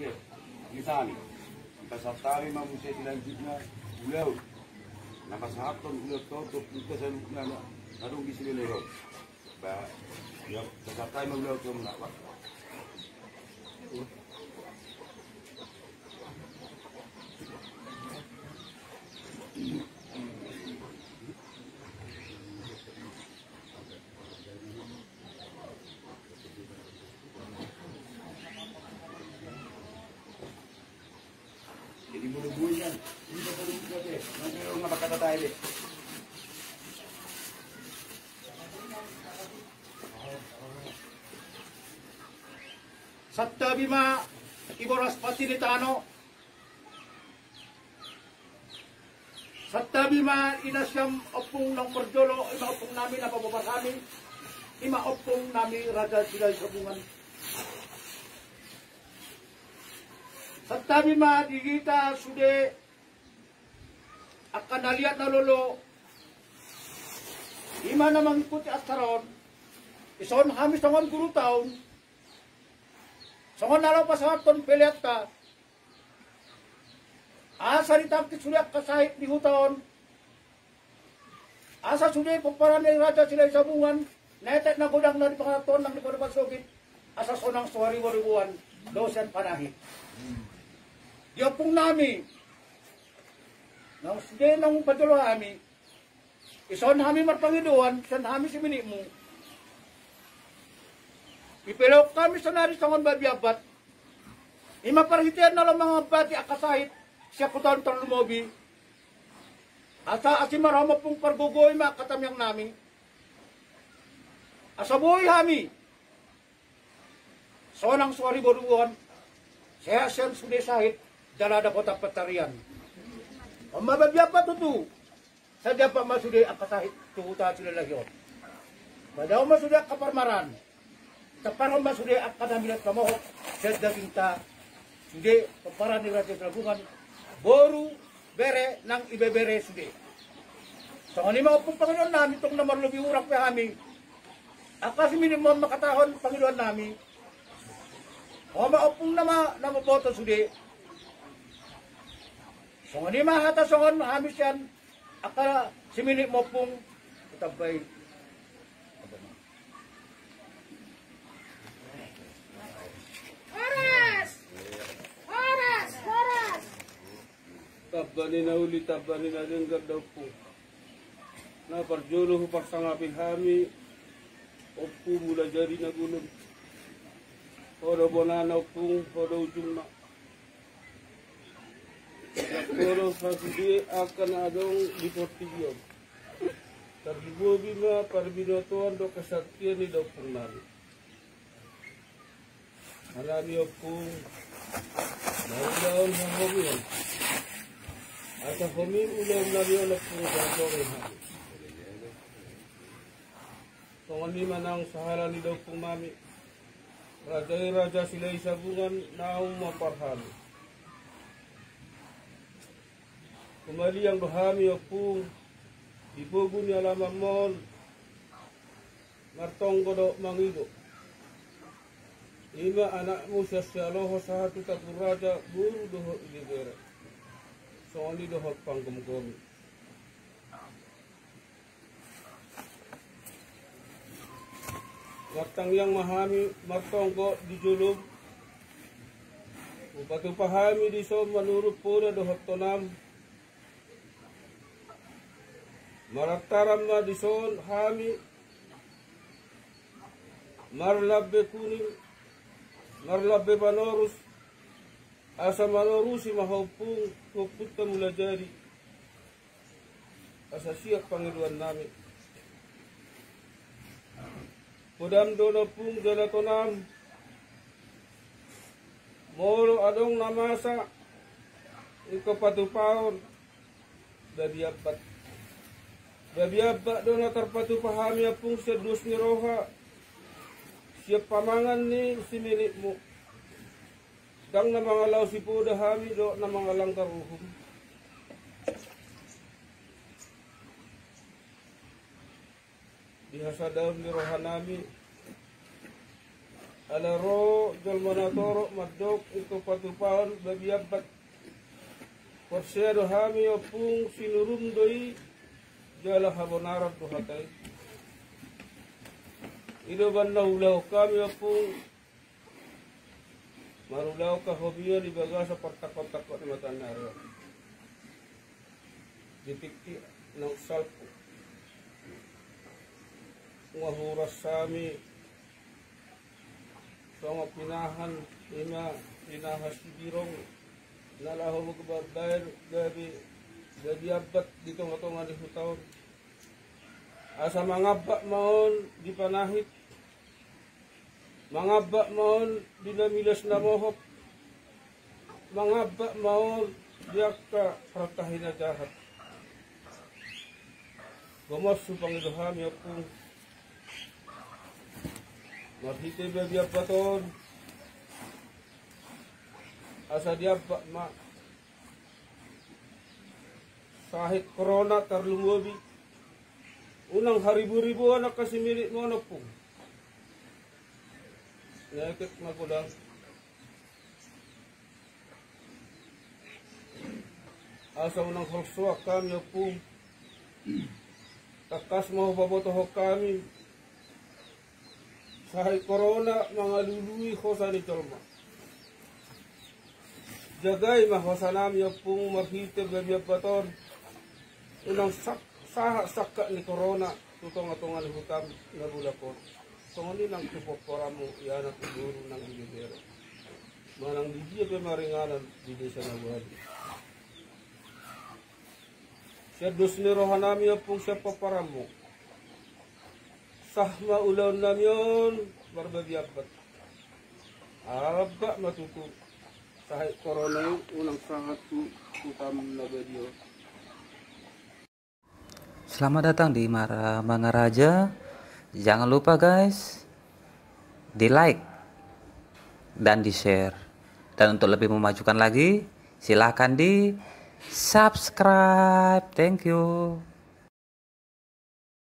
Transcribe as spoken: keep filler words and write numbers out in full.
Di hami, dipasahat hami ma muse selanjutna ulaon na pasahathon ulaon tondok tu saluhutna na adong di Silalahi on. Ba, ya, pasahat hami ma ulaon tondok. Jadi, mulu-mulu kan, ini kata dia, nanti orang apa kata tadi? Santabi ma di boras pati ni tano. Santabi ma di nasiam ompung naung parjolo, i ma ompung nami na pabobar hami, i ma ompung nami Raja Silahi Sabungan. Santabi ma di hita sude angka na liat na lolo, i ma na mangikuti acara on. Dison hami songon guru taon, songon na laho pasahathon peleanta, asa ditangkis sude angka sahit di huta on, asa sude pomparan ni Raja Silahi Sabungan, na etek na godang na di pangarantoan nang di padopan sogit, asa sonang so haribo-riboan dohot sian panahit. Di ompung nami naung sude naung parjolo hami, dison hami marpangidoan, sian hami siminitmu. Dipelehon hami sonari songon babiat, i ma parhitean na laho mangambati angka sahit sian huta on tarlumobi, asa asi ma roham ompung pargogoi ma angka tamiang nami, asa boi hami sonang so haribo-riboan, sehat sian sude sahit jala dapotan pansarian. On ma babiat tutu, sai diambat ma sude angka sahit tu huta Silalahi on. Madaon ma sude angka parmaraan, tampar ma sude angka na milas pamohop sian dagingta, sude pomparan ni Raja Silahi Sabungan, boru, bere nang ibebere sude. Songon i ma ompung pangidoan nami, tong na marlobi hurang pe hami, angka siminitmu ma mangkatahon pangidoan nami. Ho ma ompung na ma na mamboto sude. Songon i ma hata songon hami sian angka siminitmu ompung. Tatambai. Horas! Horas! Horas! Tamba ni na uli, tamba ni na denggan da ompung. Na parjolo huparsangapi hami Ompu Mulajadi Nagulon. Ho do bonana ompung, ho do ujungna. Nang ho do sasude angka na adong di portibi on. Tarlumobi ma parbinotoan dohot kesaktian ni da ompung nami. Alani ompung, na ulaon hahomion. Asa homi ulaon nami on ompung, tarjolo hami. Songon i ma nang sahala ni da ompung nami. Raja i Raja Silahi Sabungan naung maompar hami. Humaliang do hami ompung, di pogu ni alamanmon, martonggo dohot mangido. I ma anakmu sian Sialoho sahat tu Tambun Raja, boru dohot ibebere. Songon i dohot panggomgomi. Martangiang ma hami martonggo di jolom. Hupatupa hami dison manurut poda dohot tonam. Marantaran ma dison hami marlambe kuning, marlambe panorus, asa manorusi ma ho ompung tu Ompunta Mulajadi. Asa siap pangidoan nami. Podam do na ompung jala tonam. Molo adong na masa ingkon patupaon, babiat. Babiat do na tarpatupa hami ompung sian dos ni roha, sian pamangan ni siminitmu. Ndang na mangalaosi poda hami dohot na mangalanggar uhum. Di hasadaon ni roha nami, Ala ro jolma na torop mandok ingkon patupaon babi ambat. Porsea do hami ompung sinurun do i jala habonaran do hata i. I do umbahen na ulaon hami ompung marulaon hahomion di bagasan partangkon-tangkon ni mata ni ari on. Di tingki naung salpu nunga huuras hami songon pinahan, ima pinahan Sibirong na laho mambahen gabe babi ambat di tonga-tonga ni huta on. Asa mangambak ma on di panahit, mangambak ma on di na milas na mohop, mangambak ma on di angka partahi na jahat. Gomos hupangido hami ompung marhite babi ambat on, asa diambak ma sahit korona tarlumobi unang haribu-ribuan angka similikmon ompung. Ngekek ma godang. Asa unang holsoan hami ompung. Tangkas ma hupabotohon hami sahit korona mangalului hosa ni jolma. Jagai ma hosanami ompung marhite babi ambat on. Unang sak-, sahat sangkap ni korona tu tonga-tonga ni hutam na bulak on. Songon i nang tu pomparanmu, i anak i boru nang di bebere manang di dia pe maringanan di desa na boan i. Sian dos ni rohanami ompung sian pomparanmu, sah ma ulaonnami on marbabi ambat. Ambak ma tutu sahit korona i unang sahat tu hutam na badia on. Selamat datang di Mara Mangaraja. Jangan lupa guys, di like dan di share. Dan untuk lebih memajukan lagi, silahkan di subscribe. Thank you.